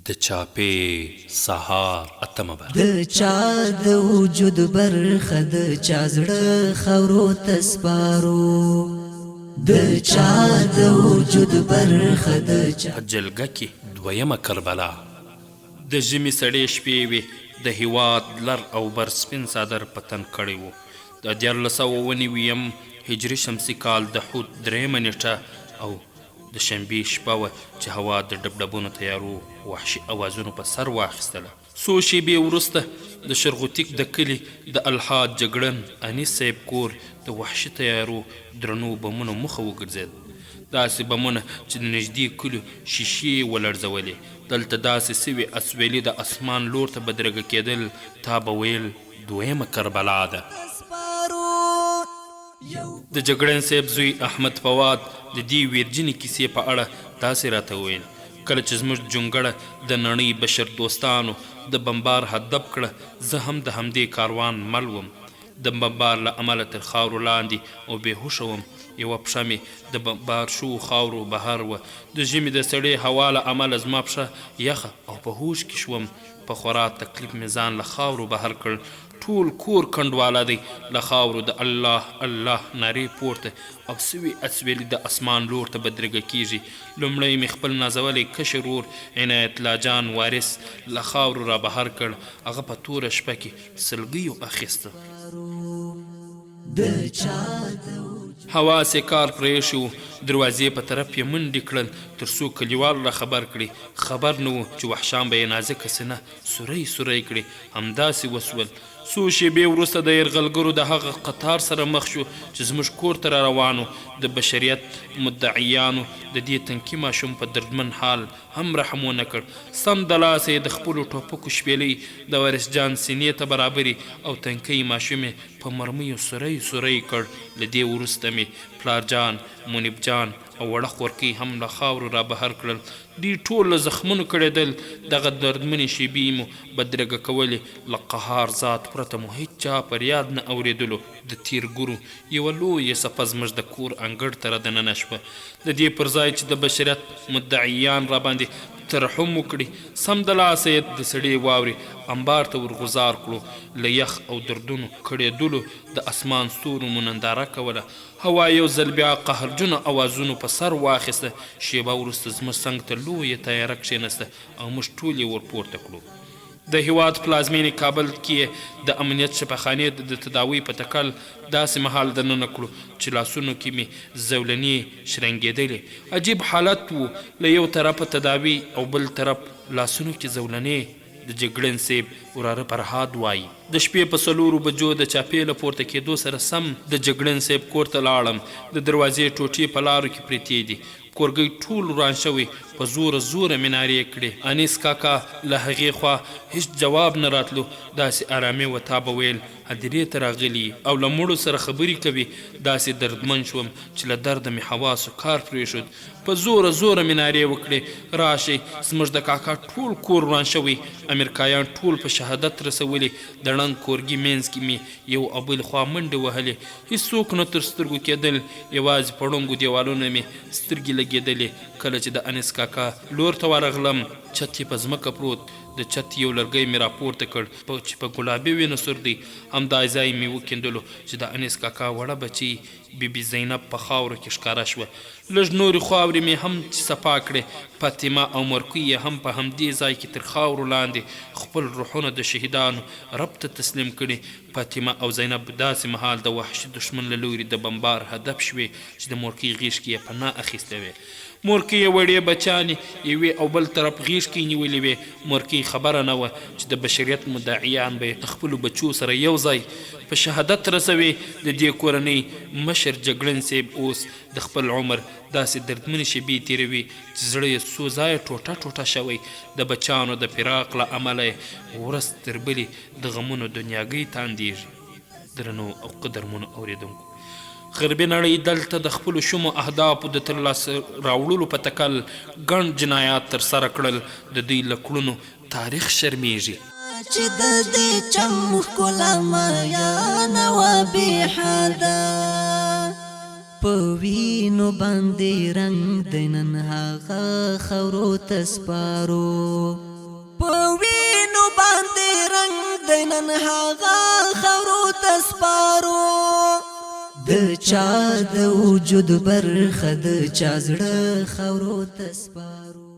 د چاپې سهار اتمه برخه. د چا د وجود برخه د چا زړه خاورو ته سپارو، د چا د وجود برخه د چا. په جلګه کې دویمه کربلا. د ژمي سړې شپې وې، د هیواد لر او بر سپین څادر په تن کړی و. د 1397 یم هجري شمسي کال د حوت درېیمه نېټه او د شنبې شپه وه چې هوا د ډبډبونو تیارو وحشي اوازونو په سر واخیستله. څو شېبې وروسته د شرغوتیک د کلي د الحاج جګړن انیس صیب کور د وحشي تیارو درنو بمونو موخه وګرځېد. داسې بمونه چې د نږدې کلیو شیشې یې ولړزولې. دلته داسې سوي اسویلي د اسمان لور ته بدرګه کېدل، تا به ویل دویمه کربلا ده. د جګړن صیب زوی احمد فواد د دې ویرجنې کیسې په اړه داسې راته وویل، کله چې زموږ جونګړه د نړۍ بشر دوستانو د بمبار هدف کړه، زه هم د همدې کاروان مل وم. د بمبار له امله تر خاورو لاندې او بې هوښه وم. یوه پښه مې د بمبار شوو خاورو بهر وه. د ژمي د سړې هوا له امله زما پښه یخه او په هوښ کې شوم. په خورا تکلیف مې ځان له خاورو بهر کړ. ټول کور کنډواله دی، له خاورو د الله الله نارې پورته او سوي اسویلي د اسمان لور ته بدرګه کیږي. لومړی مې خپل نازولی کشر ورور عنایت الله جان وارث له خاورو را بهر کړ، هغه په توره شپه کې سلګیو اخیسته. حواس یې کار پرېښی و، دروازې په طرف یې منډې کړل تر څو کلیوال را خبر کړي، خبر نه و چې وحشان به یې نازکه سینه سوری سوری کړي، همداسې وشول. څو شېبې وروسته د یرغلګرو د هغه قطار سره مخ شو چې زموږ کور ته راروان و. د بشریت مدعیانو د دې تنکي ماشوم په دردمن حال هم رحم ونه کړ. سمدلاسه یې د خپلو ټوپکو شپېلۍ د وارث جان سینې ته برابرې او تنکی ماشوم یې په مرمیو سوری سوری کړ. له دې وروسته مې پلار جان، منیب جان او وړه خورکۍ هم له خاورو را بهر کړل. دوی ټول له زخمونو کړېدل. دغه دردمنې شېبې مو بدرګه کولې. له قهار ذات پرته مو هېچا فریاد نه اورېدلو. د تېرګرو یوه لویه څپه زموږ د کور انګړ ته را دننه شوه. د دې پر ځای چې د بشریت مدعیان راباندې ترحم وکړي، سمدلاسه یې د سړې واورې امبار ته ورغوځار کړو. له یخ او دردونو کړېدلو د اسمان ستورو مو ننداره کوله. هوا یو ځل بیا قهرجنو اوازونو په سر واخیسته، شېبه وروسته زموږ څنګ ته لویه طیاره کښېنسته او موږ ټول یې ورپورته کړو. د هېواد پلازمېنې کابل کې یې د امنیت شفاخانې ته د تداوۍ په تکل داسې مهال دننه کړو چې لاسونو کې مې زولنې شرنګېدلې. عجیب حالت و، له یو طرفه تداوي او بل طرف لاسونو کې زولنې. د جګړن صیب وراره فرهاد وايي. د شپې په څلورو بجو د چاپې له پورته کېدو سره سم د جګړن صیب کور ته لاړم. د دروازې ټوټې په لارو کې پرتې دي. کورګی ټول وران شوی. په زوره زوره مې نارې کړې. انیس کاکا له هغې خوا هیڅ جواب نه راتلو. داسې ارامي وه تا به ویل هدیرې ته راغلي او له مړو سره خبرې کوي. داسې دردمن شوم چې له درده مې حواسو کار پرېښود. په زوره زوره مې نارې وکړې، راشئ، زموږ د کاکا ټول کور وران شوی، امریکایان ټول په شهادت رسولي. د ړنګ کورګي مینځ کې مې یو او بلې خوا منډې وهلې، هیڅوک نه تر سترګو کېدل، یوازې په ړنګو دېوالونو مې سترګې لګېدلې. کله چې د انیس کاکا لور ته ورغلم، چت یې په ځمکه پروت، د چت یو لرګی مې راپورته کړ چې په ګلابي وینو سور دی، همدا ځای مې وکیندلو چې د انیس کاکا وړه بچۍ بي بي زینب په خاورو کې ښکاره شوه. لږ نورې خاورې مې هم چې صفا کړې، فاطمه او مورکۍ یې هم په همدې ځای کې تر خاورو لاندې خپل روحونه د شهیدانو رب ته تسلیم کړي. فاطمه او زینب داسې مهال د وحشي دښمن له لوري د بمبار هدف شوې چې د مورکۍ غېږ کې یې پناه اخیستې وې. مورکۍ یې وړې بچیانې یوې او بل طرف غېږ کې نیولې وې. مورکۍ خبره نه وه چې د بشریت مدعیان به یې له خپلو بچو سره یو ځای په شهادت رسوي. د دې کورنۍ مشر جګړن صیب اوس د خپل عمر داسې دردمنې شېبې تېروي چې زړه یې څو ځایه ټوټه ټوټه شوی. د بچیانو د فراق له امله یې ورځ تر بلې د غمونو دنیاګۍ تاندېږي. درنو او قدرمنو اورېدونکو! غربي نړۍ دلته د خپلو شومو اهدافو د ترلاسه راوړلو په تکل ګڼ جنایات ترسره کړل، د دوی له کړنو تاریخ شرمېږي. چې د دې چم ښکلا ميانه وه بې حده. په وینو باندې رنګ دی نن هغه خاورو ته سپارو. دی نن هغه خاورو ته سپارو. د چا د وجود برخه، د چا زړه خاورو ته سپارو.